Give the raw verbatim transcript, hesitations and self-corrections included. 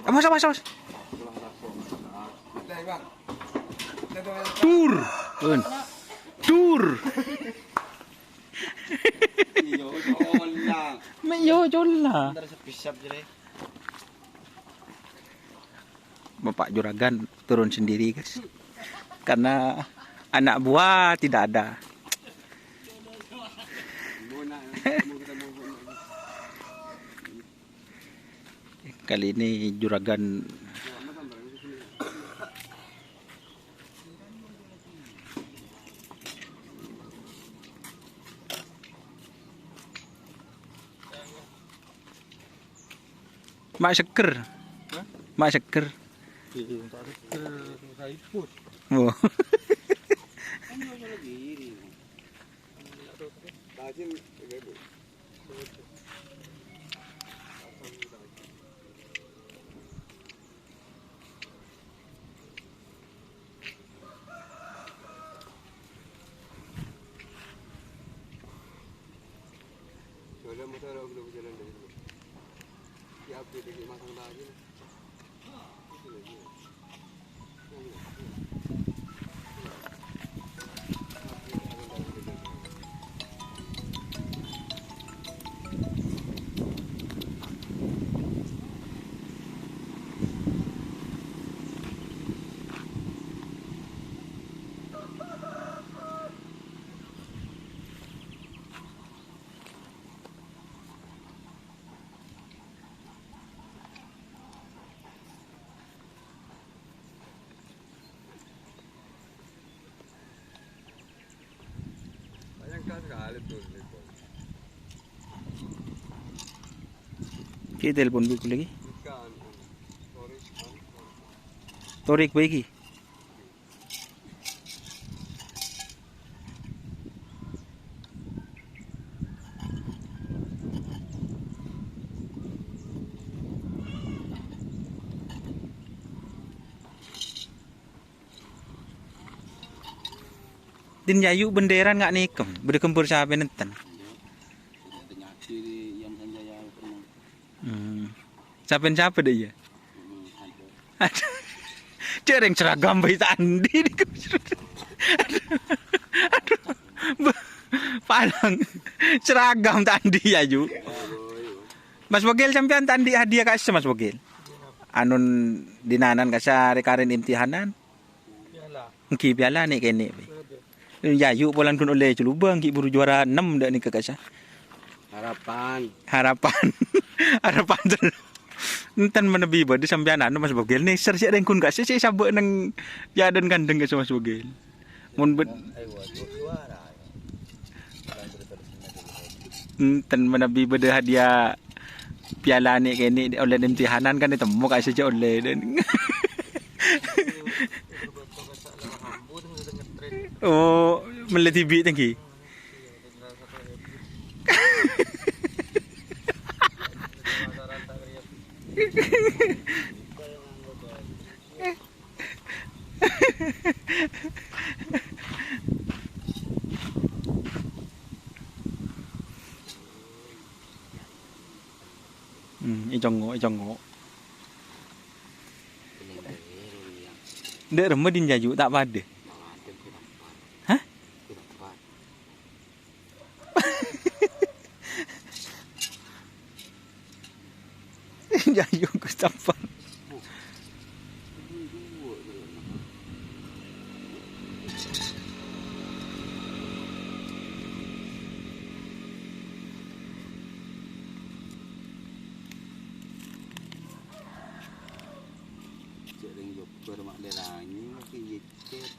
Awas, awas, awas. Tur. Pun. Tur. Iyo, cola. Me' iyo, cola. Ntar sebisap jere. Bapak juragan turun sendiri, guys. Karena anak buah tidak ada. Kali ini juragan. Ma' seger. Hah? Ma' seger. Iya, tak seger, saya ikut. Wah. Kan dia lagi ini. Tajin, ya, Bu. Jalan motor aku belum jalan dari dulu. Siap, dia lagi masang lagi. Ki telepon dulu lagi. Torik baik ki. Din Yayu benderan nga' nekem, bâdâ ghâmbhâr sapè nenten. Hmm. Sapèn sapa dâ' iyâ? Aduh. Cè' rèng seragam bhâi ta' andi'. Aduh. Aduh. Bâ-, palang. Seragam ta' andi' Yayu. Mas Bogel sampèyan ta' andi' hadiah ka'issa, Mas Bogel? Anun dinanan ka'issa rè-karèn imtihanan. Èngghi piala nè'-kènè', bhâi. Yayu polana ghun ollè jhulubâng, ghi' buru juwara ennem dâ' nèka ka'issa. Harapan. Harapan. Harapan terro. Enten manabi bâdâ sampèyan anu, Mas Bogel, nèser sè rèng ghun ka'issa sè sabâ' neng yadân kandheng ka'issa, Mas Bogel. Mon bâd-, enten manabi bâdâ hadiah piala nè'-kènè' ollè imtihanan kan ètemmo ka'issa jhâ' ollè dâ'. Oh, mellè dhibi' tèngghi. Hmm, ècongngo', ècongngo'. Dâ' remma din Yayu ta' padâ. Hah? Yayu Gus Campar. Cè' rèng jobâr ma' lè rangèng, masih yècèt.